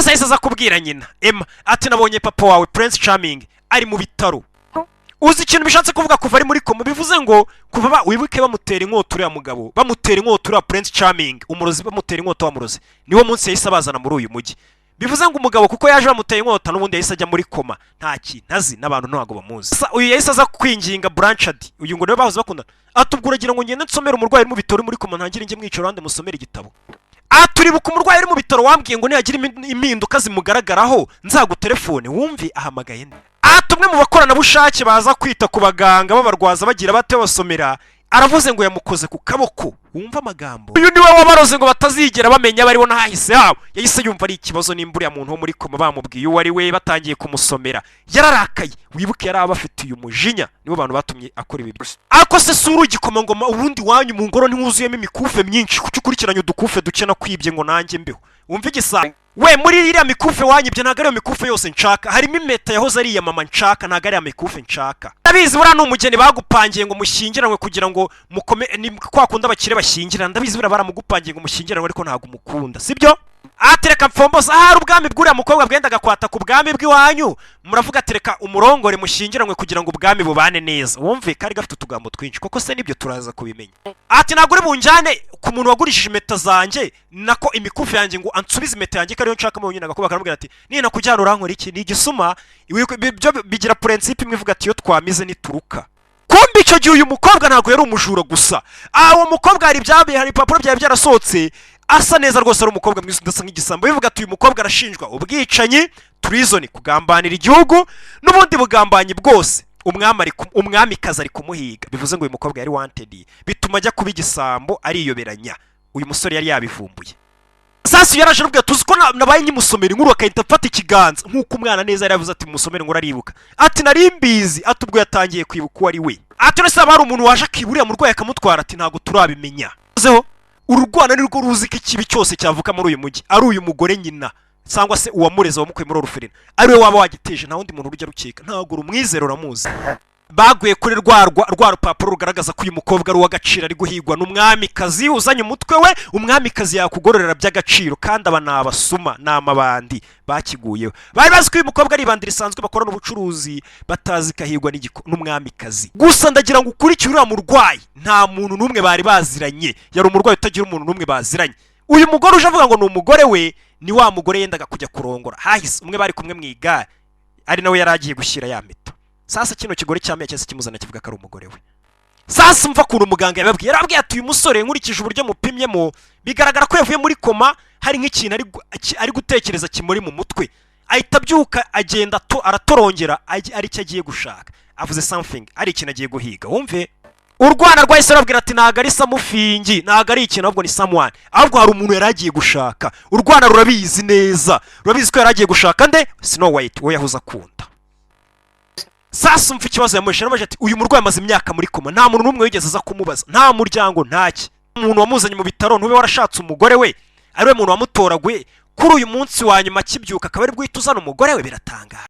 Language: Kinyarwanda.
Sasa yahise aza kubwira nyina Emma ati: "Nabonye papa wawe Prince Charming ari mu bitaro." Uzi ikintu bishatse kuvuga? Kuva ari muri koma, bivuze ngo kuva ba wibuke bamutera inkota uriya mugabo, bamutera inkota uriya Prince Charming umurozi, bamutera inkota wamurozi, niwo munsi yahise abazana muri uyu mujyi. Bivuze ngo umugabo kuko yaje bamuteye inkota, n'ubundi yahise ajya muri koma, nta kintu azi n'abantu ntabwo bamuzi. Sasa uyu yahise aza kwinginga Blanchard, uyu ngo niwe bahoze bakundana, ati: "Ubwo uragira ngo ngende nsomere umurwayi uri mu bitaro uri muri koma, ntangire njye mwicara iruhande musomere igitabo?" Turibuka umurwayi uri mu bitaro wambwiye ngo nihagira impinduka zimugaragaraho nzagutelefone. Wumve ahamagaye nde? Umwe mu bakoranabushake baza kwita ku baganga babarwaza, bagira bate, babasomera, aravuze ngo yamukoze ku kaboko. Wumva amagambo, uyu niwe wabaroze ngo batazigera bamenya bariho n'ahahise habo. Yahise yumva ari ikibazo nimba uriya muntu wo muri koma bamubwiye uwo ari we, batangiye kumusomera. Yararakaye. Wibuke yari abafitiye umujinya, nibo bantu batumye akora ibi byose. Ariko se si uri igikomangoma? Ubundi wanyu mu ngoro ntiwuzuyemo imikufe myinshi? Kuki ukurikiranye udukufe duke nakwibye ngo nanjye mbeho? Wumva igisa we muri iriya mikufe wanyibye, ntabwo ariyo mikufe yose nshaka. Harimo impeta yahoze ari iya mama nshaka, ntabwo ari iya mikufe nshaka. Ndabizi, buriya ni umugeni bagupangiye ngo mushyingiranwe kugira ngo mukome, ni kwa kundi abakire bashyingirana. Ndabizi, buriya baramugupangiye ngo mushyingiranwe, ariko ntabwo umukunda, sibyo? Atereka mfomboza ahari ubwami bw'uriya mukobwa bwendaga kwataka ubwami bw'iwanyu, muravuga atereka umurongore mushyingiranwe kugira ngo ubwami bubane neza. Wumve kari gafite utugambo twinshi koko se nibyo turaza kubimenya. Ati: "Ntabwo uri bunjyane ku muntu wagurishije impeta zanjye, nako imikufi yanjye, ngo ansubize impeta yanjye ko ariyo nshakamo yonyine." Agakobwa karamubwira ati: "Nina kujyana urankora iki?" Ni igisuma ibyo bigira principe imwe ivuga ati: "Iyo twamize nituruka." Kumbe icyo gihe uyu mukobwa ntabwo yari umujura gusa. Uwo mukobwa hari ibyabaye, hari ibipapuro byari byarasohotse, asa neza rwose, ari umukobwa mwiza udasa nk'igisambo. Bivuga ati: "Uyu mukobwa arashinjwa ubwicanyi, treason, kugambanira igihugu n'ubundi bugambanyi bwose. Umwami ari umwamikazi ari kumuhiga." Bivuze ngo uyu mukobwa yari wanted, bituma ajya kuba igisambo ariyoberanya. Uyu musore yari yabivumbuye. Sasa yaraje arabwira: "Tuzi ko nabaye nyimusomera inkuru, akahita afata ikiganza nk'uko umwana neza yari yavuze ati musomere inkuru." Aribuka ati: "Nari mbizi." Ati ubwo yatangiye kwibuka uwo ari we. Ati: "Uretse haba hari umuntu waje akiba uriya murwayi akamutwara?" Ati: "Ntabwo turabimenya." Zeho uru rwana ni rwo ruzi ko ikibi cyose cyavuka muri uyu mujyi ari uyu mugore nyina cyangwa se uwamureze wamukuye muri orphelinat, ari we waba wagiteje. Nta wundi muntu rujya rukeka, ntabwo rumwizera, uramuzi. Baguye kuri rwa rupapuro rugaragaza ko uyu mukobwa ari uw'agaciro, ari guhigwa n'umwamikazi uzanye umutwe we. Umwamikazi yakugororera by'agaciro, kandi aba ni abasuma, ni amabandi bakiguyeho. Bari bazi ko uyu mukobwa ari ibandi risanzwe bakorana ubucuruzi, batazi ko ahigwa n'umwamikazi. Gusa ndagira ngo ukurikire uriya murwayi, nta muntu n'umwe bari baziranye, yari umurwayi utagira umuntu n'umwe baziranye. Uyu mugore uje avuga ngo ni umugore we, ni wa mugore yendaga kujya kurongora hahise, umwe bari kumwe mu igare, ari nawe yari agiye gushyira ya mpeta. Sasa kino kigore cyameye cyose kimuzana kivuga ko ari umugore we. Sasa umva ukuntu umuganga yababwiye. Yarababwiye ati: "Uyu musore nkurikije uburyo mupimyemo, bigaragara ko yavuye muri koma, hari nk'ikintu ari gutekereza kimuri mu mutwe, ahita abyuka agenda aratorongera ari cyo agiye gushaka, avuze something, ari ikintu agiye guhiga." Wumve urwana rwahise rubabwira ati: "Ntabwo ari something, ntabwo ari ikintu, ahubwo ni someone, ahubwo hari umuntu yari agiye gushaka." Urwana rurabizi neza, rurabizi ko yari agiye gushaka nde? Snow White, we yahoze akunda. Sasa umva ikibazo yamuhishe. Yarabaje ati: "Uyu murwayi amaze imyaka muri koma, nta muntu n'umwe wigeze aza kumubaza, nta muryango, ntaki umuntu wamuzanye mu bitaro. Ntube warashatse umugore we, ari we muntu wamutoraguye, kuri uyu munsi wa nyuma akibyuka akaba ari bwihita uzana umugore we? Biratangaje."